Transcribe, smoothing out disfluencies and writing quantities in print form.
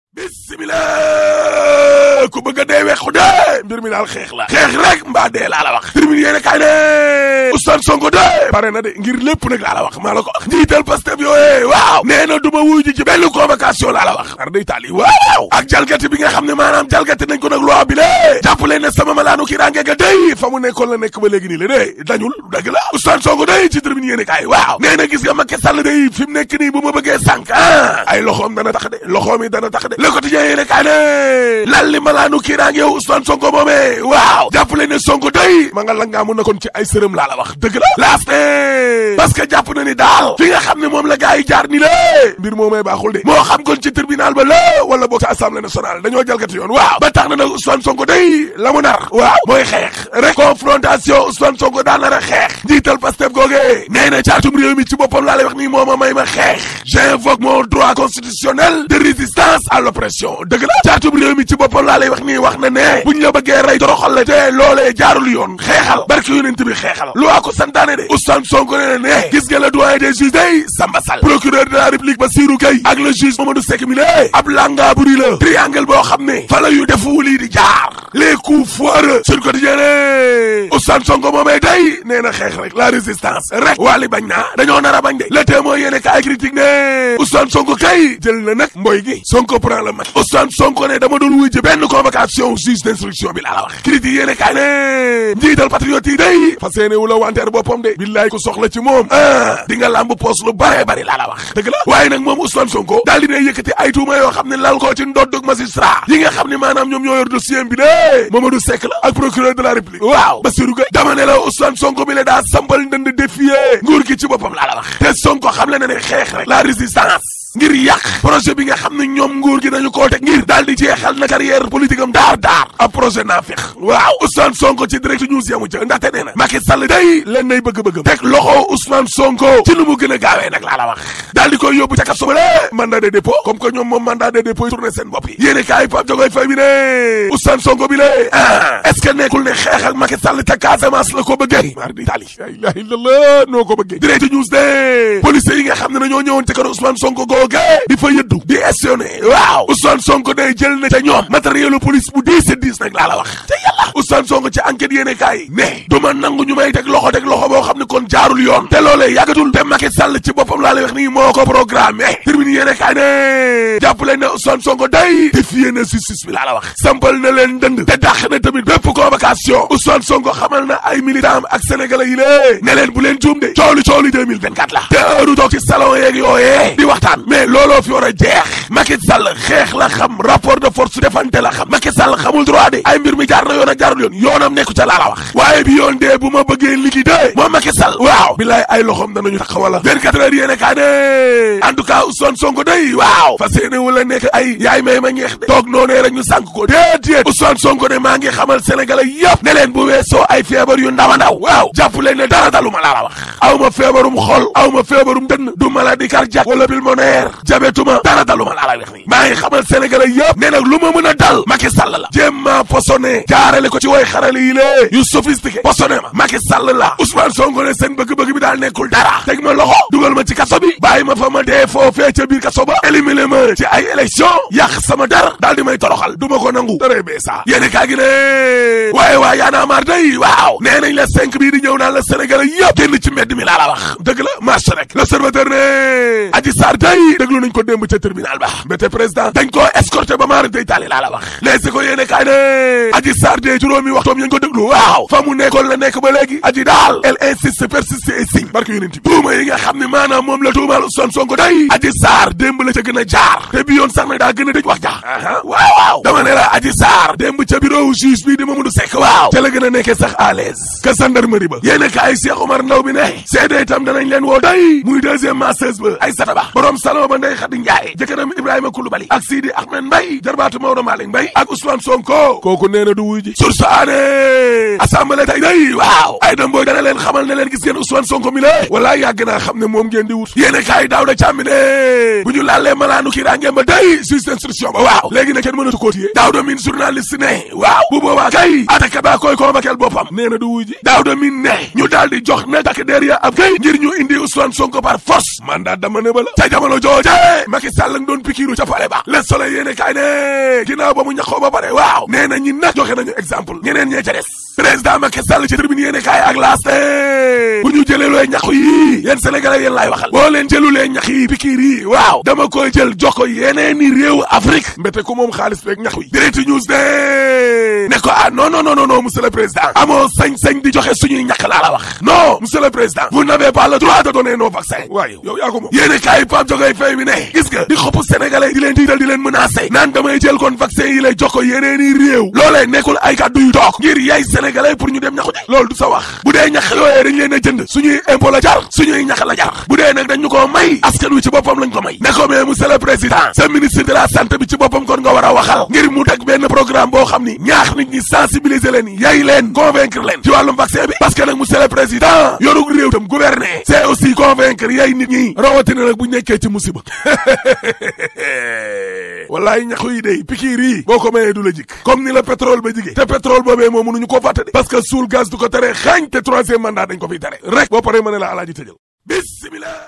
bismillah ku bëgg a dee weexu dee mbir mi daal xeex la xeex rek mbaa dee laa la wax tribune yéene kaay ne Ousmane Sonko de pare na de ngir lépp nag laa la wax maa la ko wax njiital Pastef yooyee waaw nee na duma wuy ji ci benn convocation laa la wax ar day taali waaw ak jalgati bi nga xam ne maanaam jalgati nañ ko nag loi bi lée jàpp leen ne sama malaanu kii range ga day fa mu nekkoon la nekk ba léegi nii la de dañul dëgg la Ousmane Sonko day ci tribune yéene kaay waaw nee na gis nga Macky Sall day fi mu nekk nii bu ma bëggee sànk ay loxoom dana tax de loxoom yi dana tax de Le Quotidien yéene kaay ne lal li malaanu kii range yow Ousmane Sonko moomee waaw jàpp leen ne Sonko day ma nga la ngaa mun na kon ci ay sërëm laa la wax dëgg la laas ne parce que jàpp na ni daal fi nga xam ne moom la gars yi jaar ni lée mbir moomee baaxul de moo xam kon ci tribunal ba la wala boog ci assemblée nationale dañoo jalgati yoon waaw ba tax na nag Ousmane Sonko day la mu nar waaw mooy xeex rek confrontation Ousmane Sonko daa nar a xeex njiital Pastef googee nee na caatum réew mi ci boppam laa lay wax nii mooma may ma xeex j'invoque mon droit constitutionnel de résistance à l'oppression dëgg la caatum réew mi ci boppam laa lay wax nii wax na ne buñ la bëggee rey toroxal la te loolee jaarul yoon xeexal barke yonent bi xeexal lu waa ko santaane de Ousmane Sonko ne ne gis nga le doyen des juges day Samba Sall procureur de la République Bassirou Gueye ak le juge Mamadou Seck mi lée ab langa buri la triangle boo xam ne fa la yu defu lii di jaar les coups foireux sur quotidien Ousmane Sonko moomee day nee na xeex rek la résistance rek wàlli bañ naa dañoo nar a bañ de le témoin yéene kaay critique ne Ousmane Sonko kay jël na nag mboy gi Sonko prend le match Ousmane Sonko ne dama doon wuy ji benn convocation juge d'instruction bi laa la wax critique yéene kaay ne njiital patriote yi day fas yéene wu la wanteer boppam de billaay ko soxla ci moom di nga làmb poos lu bare bari laa la wax dëgg la waaye nag moom Ousmane Sonko daal di ne yëkkati ay tuuma yoo xam ne lal ko ci ndoddug magistrat yi nga xam ne maanaam ñoom ñoo yor dossier bi de Mamadou Seck la ak procureur de la République waaw Bassirou Gueye dama ne la Ousmane Sonko bi le daa sambal ndënd défier nguur gi ci boppam laa la wax te Sonko xam le ne ne xeex rek la résistance ngir yàq projet bi nga xam ne ñoom nguur gi dañu koo teg ngir daal di jeexal na carrière politique am daar ab projet naa fex waaw Ousmane Sonko ci direct news yamu ca ndaxte nee na Macky Sall day leen nay bëgg-bëggam teg loxo Ousmane Sonko ci nu mu gën a gaawee nag laa la wax daal di koy yóbbu ca kaso ba le mandat de dépôt comme que ñoom moom mandat de dépôt yi tourné seen bopp yi yéene kaay Pape Jogoy Faye bi ne Ousmane Sonko bi le est-ce que nekkul ne xeex ak Macky Sall ca Casamance la ko bëggee mar di tali la ilaha illallah noo ko bëggee direct news de policiers yi nga xam ne dañoo ñëwoon ci kër Ousmane Sonko di fa yëddu di espionné waaw Ousmane Sonko day jël na ca ñoom matérielu police bu 10 nag laa la wax te yàlla Ousmane Sonko ci enquête yéene kaay ne du ma nangu ñu may teg loxo boo xam ne kon jaarul yoon te loolee yàggatul te Macky Sall ci boppam laa lay wax nii moo ko programmé termine yéene kaay ne jàpp leen ne Ousmane Sonko day défier na justice bi laa la wax sampal na leen dënd te dàq na tamit bépp convocation Ousmane Sonko xamal na ay militant ak sénégalais yi lée ne leen bu leen juum de cooli 2024 la te heure toog ci salon yeeg yooyee di waxtaan mais looloo fi war a jeex Macky Sall xeex la xam rapport de force defante la xam Macky Sall xamul droit de ay mbir mi jaar na yoon ak jaarul yoon yoonam nekku ca laa la wax waaye bi yoon dee bu ma bëggee liquider moom Macky Sall waaw bilaay ay loxoom danañu taxawala 24 heures yéene kaa ne en tout cas Ousmane Sonko day waaw fas yéene wala nekk ay yaay may ma ñeex de toog noonee rek ñu sànk ko déedéet Ousmane Sonko ne maa ngi xamal Sénégalais yëpp ne leen bu weesoo ay feebar yu ndaw a ndaw waaw jàpp leen ne dara daluma laa la wax aw ma feebarum xol aw ma feebarum dënn du maladie cardiaque wala pulmonaire jabetuma dara daluma laa la wax nii maa ngi xamal Sénégalais yëpp ne nag lu ma mën a dal Macky Sall la jéem ma posone jaarale ko ci way xarale yi lée yu sophistiqué posone ma Macky Sall la Ousmane Sonko ne seen bëgg-bëgg bi daal nekkul dara teg ma loxo dugal ma ci kaso bi bàyyi ma fa ma dee foofee ca biir kaso ba éliminer ma ci ay élection yàq sama dar daal di may toroxal du ma ko nangu dara bee saa yéene kaa gi ne waaye yaanaa maar day waaw nee nañ la 5 bii di ñëw naan la Sénégalais yëpp génn ci mbedd mi laa la wax dëgg la marche rek l'Observateur ne Adji Sarr day déglu nañ ko démb ca tribunal ba mbete président dañ ko escorté ba maara day taali laa la wax léegi ko yéene kaay ne Adji Sarr de juróomi waxtoom yañ ko déglu waaw fa mu nekkoon la nekk ba léegi Adji daal elle insiste persiste et signe barke yonent bi tuuma yi nga xam ne maanaam moom la tuumaal Ousmane Sonko day Adji Sarr démb la ca gën a jaar te bi yoon sax nag daa gën a dëj wax ja waaw dama ne la Adji Sarr démb ca bureau juge bi di Mamadou Seck waaw ca la gën a nekkee sax à l'aise que gendarmerie ba yéene kaay Cheikh Omar Ndaw bi ne seede itam danañ leen woo day muy deuxième masseuse ba Aïssata Ba borom salon ba Ndeye Khady Ndiaye jëkkëram Ibrahima Koulibaly ak Sidi Ahmed Mbaye jarbaatu Maodo Malick Mbaye ak Ousmane Sonko kooku nee na du wuy ji source aane assemblée tey day waaw ay dambooy dana leen xamal ne leen gis ngeen Ousmane Sonko mi la wala yàgg naa xam ne moom ngeen di wut yéene kaay daaw da càmmi ne bu ñu laalee malaanu kii daa ngeen ba day juge d'instruction ba waaw léegi ne kenn mënatu quotidien Daouda Mine journaliste ne waaw bu boobaa kay attaque baa koy convoquer boppam nee na du wuy ji Daouda Mine ne ñu daal di jox nag takk der ya ab kay ngir ñu indi Ousmane Sonko par force mandat dama ne ba la ca jamono jooje Macky Sall la doon pikiiru ca pale ba Le Soleil yéene kaay ne ginnaaw ba mu ñaxoo ba pare waaw nee na ñi nag joxe nañu exemple ñeneen ñee ca des président Macky Sall ci tribune yéene kaay ak laas bu ñu jëlee looy ñaxu yi yéen sénégalais yéen laay waxal boo leen jëlulee ñax yi pikiir yi waaw dama koy jël jox ko yeneen i réew Afrique mbete ko moom xaalis beeg ñaxu yi Direct News ne ko non monsieur le président amoo sañ-sañ di joxe suñuy ñax laa la wax non monsieur le président vous n'avez pas le droit de donner nos vaccins waaye yow yaa ko moom yéene kaay Pape Jogoy Faye mi ne gis nga di xopu sénégalais di leen tiital di leen menacé naan damay jël kon vaccin yi lay jox ko yeneen i réew loolee nekkul ay kàddu yu toog ngir yay sénégalais pour ñu dem ñaxu ji loolu du sa wax bu dee ñax yooyee dañ leen a jënd suñuy impôt la jar suñuy ñax la jar bu dee nag dañ ñu ko may askan wi ci boppam lañ ko may ne ko mais monsieur le président sa ministre de la santé bi ci boppam kon nga war a waxal ngir mu teg benn programme boo xam ni ñaax nit ñi sensibiliser leen yay leen convaincre leen ci wàllum vaccin bi parce que nag monsieur le président yorug réew tam gouverner c'est aussi convaincre yay nit ñi rawatina nag bu ñu nekkee ci musiba wallaay ñaxu yi day pikiir yi boo ko mayee du la jik comme ni la pétrole ba jigee te pétrole boobee moom mënuñu ko fàtte de parce que suul gaz du ko tere xaañ te troisième mandat dañ ko fiy tere rek boo paree ma ne la alaaji tëjal bismillah